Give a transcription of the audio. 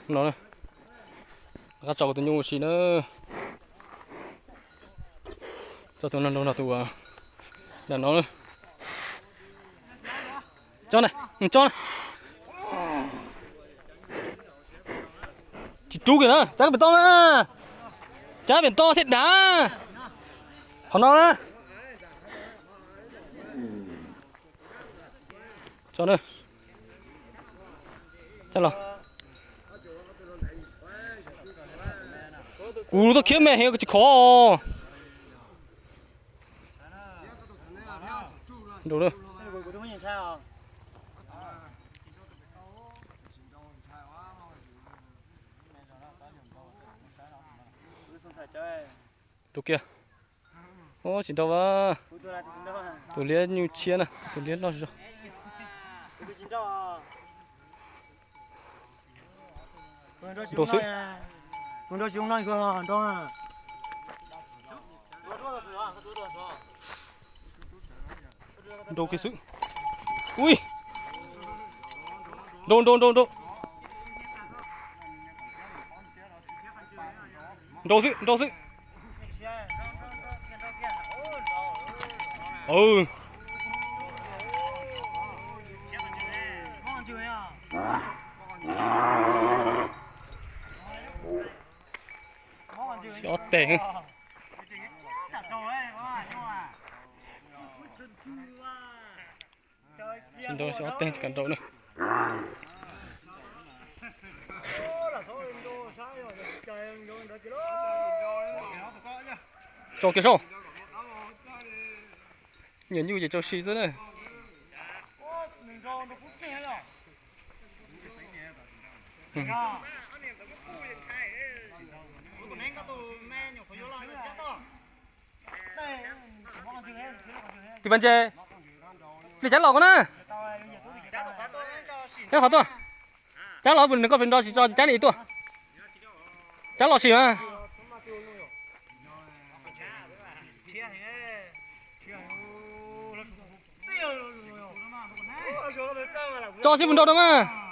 No, rov qab tso kuv tus nyuj ua si na. Tso tus no nrog tus, a, nram no. Tso na, tso na. Tsis rub kiag na, txav pem toj na. Txav pem toj thiaj dav. Qhov no na. Tso na. Txav los. Kuv txoj khiab me heev, kuv tsis khov. Nrau na. Rau kiag. Ua tsis nrau a. Tus liab nyuj tshiab na, tus liab loj zog. Nrau xwb. Nrau kiag xwb. Ui. Nrau, nrau, nrau, nrau. Nrau xwb, nrau xwb. Xyov ob teg. Tsis nrau, xyov ob teg tsis kam nrau na. Tso kiag saib. Nyiam nyuj ces tso si xwb na. Tus pas ntses, li cas los ko na. Cab qhov tuaj. Cab los, nws koj pes nrau tsis tso cab li tuaj. Cab los sim mas. Tso sib pus nrau rau mas.